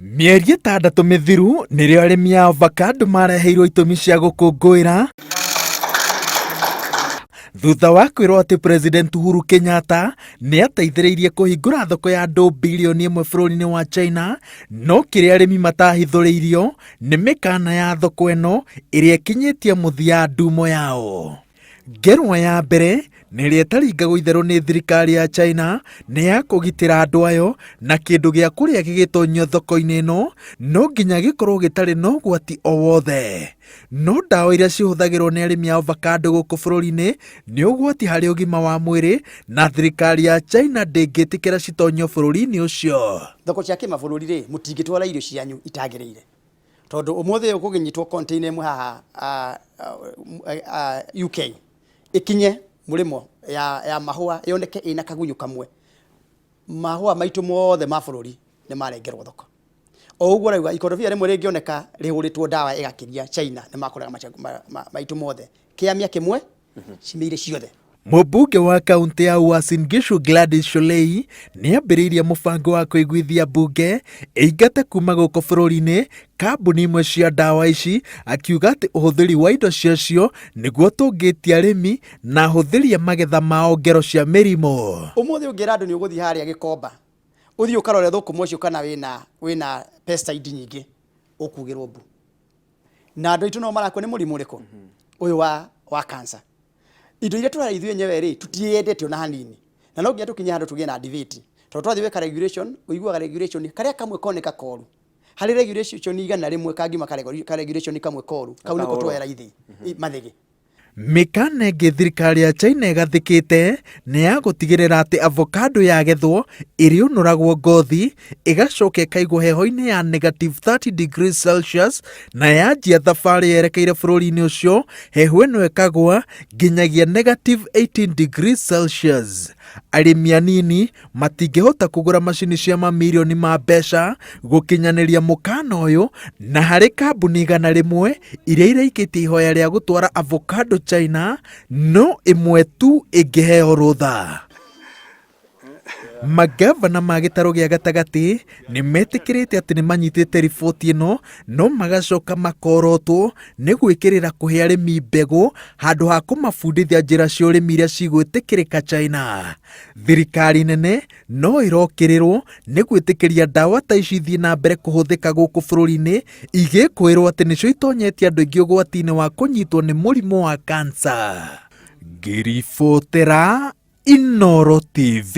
Mĩeri ĩtandatũ mĩthiru nĩrĩo arĩmi a avocado mareheirwo itũmi cia gũkũngũĩra thutha wa kwĩrwo atĩ President Uhuru Kenyatta nĩ ateithĩrĩirie kũhingũra thoko ya andũ bilioni ĩmwe bũrũri-inĩ wa China, no kĩrĩa arĩmi matahithũrĩirio nĩ mĩkana ya thoko ĩno ĩrĩa ĩkinyĩtie mũthia ndumo yao. Ngerwa ya mbere nĩ ĩrĩa ĩtaringagwo itherũ nĩ thirikari ya China nĩ ya kũgitĩra andũ ayo na kĩndũ gĩa kũrĩa gĩgĩtonyio thoko-inĩ ĩno no nginya gĩkorwo gĩtarĩ na ũgwati o wothe. No ndawa iria cihũthagĩrwo nĩ arĩmi a avocado gũkũ bũrũri-inĩ nĩ ũgwati harĩ ũgima wa mwĩrĩ na thirikari ya China ndĩngĩtĩkĩra citonyio bũrũri-inĩ ũcio. Thoko cia kĩmabũrũri rĩ, mũtingĩtwara irio cianyu itagĩrĩire. Tondũ ũmũthĩ ũyũ kũngĩnyitwo container ĩmwe haha UK ĩkinye mũrĩmo ya, ya mahũa yoneke ĩna kagunyũ kamwe, mahũa maitũ mothe ma bũrũri nĩ marengerwo thoko. O ũguo rauga ikorobia rĩmwe rĩngĩoneka rĩhũrĩtwo ndawa ĩgakĩria China nĩ makũraga maitũ mothe kĩamia kĩmwe cimĩire ciothe. Mũmbunge wa kaunti ya Uasin Gishu Gladys Shollei nĩ ambĩrĩirie mũbango wa kũiguithia mbunge ĩingate kuma gũkũ bũrũri-inĩ kambuni imwe cia ndawa ici, akiuga atĩ ũhũthĩri wa indo ciacio nĩguo ũtũngĩtie arĩmi na ahũthĩri a magetha mao ngero cia mĩrimũ. Ũmũthĩ ũngĩra andũ nĩ ũgũthiĩ harĩa Gĩkomba ũthiĩ ũkarore thũkũma ũcio kana wĩna wĩna pesticide nyingĩ ũkugĩrwo mbu. Na andũ aitũ no marakua nĩ mũrimũ ũrĩkũ? Ũyũ wa wa cancer. Indo iria tũrarĩa ithuĩ enyewe rĩ, tũtiĩyendete ona hanini. Na no nginya tũkinye handũ tũgĩe na debate. Tondũ twathiĩ gwĩka regulation, ũiguaga regulation karĩa kamwe koneka koru. Harĩ regulation 100 kangiuma ka regulation kamwe koru, kau nĩko tuoyera ithĩ, mathĩgĩ. Mĩkana ĩngĩ thirikari ya China ĩgathĩkĩte nĩ ya gũtigĩrĩra atĩ avocado yagethwo ĩrĩũnũragwo ngothi ĩgacoka ĩkaigwo heho-inĩ ya negative 30 degrees Celsius na yanjia thabarĩ yerekeire bũrũri-inĩ ũcio heho ĩno ĩkagwa nginyagia negative 18 degrees Celsius. Arĩmi anini matingĩhota kũgũra macini cia mamirioni ma mbeca gũkinyanĩria mũkana ũyũ na harĩ kambuni 100 iria iraikĩtie ihoya rĩa gũtwara avocado China no ĩmwe tu ĩngĩheo rũtha. Mangavana ma gĩtarũ gĩa gatagatĩ nĩ metĩkĩrĩte atĩ nĩ manyitĩte riboti ĩno no magacoka makorotwo nĩ gwĩkĩrĩra kũhe arĩmi mbegũ handũ ha kũmabundithia njĩra cia ũrĩmi iria cigwĩtĩkĩrĩka China. Thirikari nene no ĩrokĩrĩrwo nĩ gwĩtĩkĩria ndawa ta ici ithiĩ na mbere kũhũthĩka gũkũ bũrũri-inĩ igĩkwĩrwo atĩ nĩcio itonyetie andũ aingĩ ũgwati-inĩ wa kũnyitwo nĩ mũrimũ wa kansa. Ngĩribotera Inooro TV,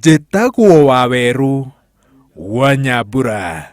njĩtagwo Wawerũ wa Nyambura.